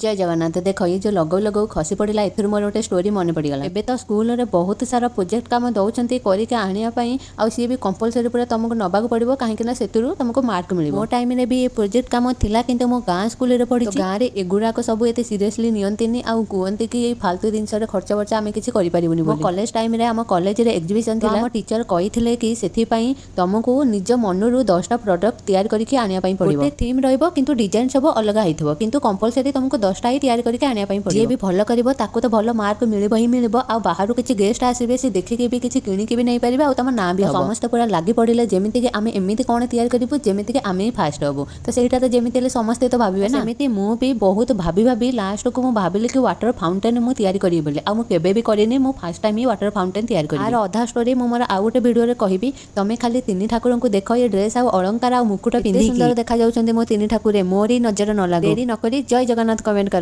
ଜୟ ଜଗନ୍ନାଥ। ଦେଖ, ଇଏ ଯେଉଁ ଲଗଉ ଲଗଉ ଖସି ପଡ଼ିଲା, ଏଥିରୁ ମୋର ଗୋଟେ ଷ୍ଟୋରି ମନେ ପଡ଼ିଗଲା। ଏବେ ତ ସ୍କୁଲରେ ବହୁତ ସାରା ପ୍ରୋଜେକ୍ଟ କାମ ଦେଉଛନ୍ତି କରିକି ଆଣିବା ପାଇଁ, ଆଉ ସିଏ ବି କମ୍ପଲସରି ପୁରା ତମକୁ ନେବାକୁ ପଡ଼ିବ, କାହିଁକି ନା ସେଥିରୁ ତମକୁ ମାର୍କ ମିଳିବ। ମୋ ଟାଇମ୍ରେ ବି ଏ ପ୍ରୋଜେକ୍ଟ କାମ ଥିଲା, କିନ୍ତୁ ମୁଁ ଗାଁ ସ୍କୁଲରେ ପଢ଼ିଛି। ଗାଁରେ ଏଗୁଡ଼ାକ ସବୁ ଏତେ ସିରିୟସଲି ନିଅନ୍ତିନି ଆଉ କୁହନ୍ତି କି ଏଇ ଫାଲତୁ ଜିନିଷରେ ଖର୍ଚ୍ଚ ବର୍ଚ୍ଚ ଆମେ କିଛି କରିପାରିବୁନି। ମୋ କଲେଜ ଟାଇମ୍ରେ ଆମ କଲେଜରେ ଏକ୍ଜିବିସନ୍ ଥିଲା। ଆମ ଟିଚର କହିଥିଲେ କି ସେଥିପାଇଁ ତମକୁ ନିଜ ମନରୁ 10ଟା ପ୍ରଡକ୍ଟ ତିଆରି କରିକି ଆଣିବା ପାଇଁ ପଡ଼ିବ। ଗୋଟେ ଥିମ୍ ରହିବ, କିନ୍ତୁ ଡିଜାଇନ୍ ସବୁ ଅଲଗା ହେଇଥିବ, କିନ୍ତୁ କମ୍ପଲସରି ତମକୁ 10ଟା ହିଁ ତିଆରି କରିକି ଆଣିବା ପାଇଁ ପଡ଼ିବ। ଯିଏ ବି ଭଲ କରିବ, ତାକୁ ତ ଭଲ ମାର୍କ ମିଳିବ ହିଁ ମିଳିବ, ଆଉ ବାହାରୁ କିଛି ଗେଷ୍ଟ ଆସିବେ, ସେ ଦେଖିକି ବି କିଛି କିଣିକି ବି ନେଇପାରିବେ, ଆଉ ତମ ନାଁ ବି ହବ। ସମସ୍ତେ ପୁରା ଲାଗି ପଡ଼ିଲେ, ଯେମିତିକି ଆମେ ଏମିତି କ'ଣ ତିଆରି କରିବୁ ଯେମିତିକି ଆମେ ହିଁ ଫାଷ୍ଟ ହବୁ। ତ ସେଇଟା ତ ଯେମିତି ହେଲେ ସମସ୍ତେ ତ ଭାବିବେ ନା। ସେମିତି ମୁଁ ବି ବହୁତ ଭାବି ଭାବି ଲାଷ୍ଟକୁ ମୁଁ ଭାବିଲି କି ୱାଟର ଫାଉଣ୍ଟେନ୍ ମୁଁ ତିଆରି କରିବି ବୋଲି। ଆଉ ମୁଁ କେବେ ବି କରିନି, ମୁଁ ଫାଷ୍ଟ ଟାଇମ୍ ହିଁ ୱାଟର ଫାଉଣ୍ଟେନ୍ ତିଆରି କରିବି। ଆର ଅଧା ଷ୍ଟୋରି ମୁଁ ମୋର ଆଉ ଗୋଟେ ଭିଡ଼ିଓରେ କହିବି। ତମେ ଖାଲି ତିନି ଠାକୁରଙ୍କୁ ଦେଖ, ଏ ଡ୍ରେସ୍ ଆଉ ଅଳଙ୍କାର ଆଉ ମୁକୁଟ ପିନ୍ଧି ସୁନ୍ଦର ଦେଖାଯାଉଛନ୍ତି ମୋ ତିନି ଠାକୁରେ। ମୋରି ନଜର ନ ଲାଗୁ। ଡେରି ନକରି ଜୟ ଜଗନ୍ନାଥ କମେଣ୍ଟ କର।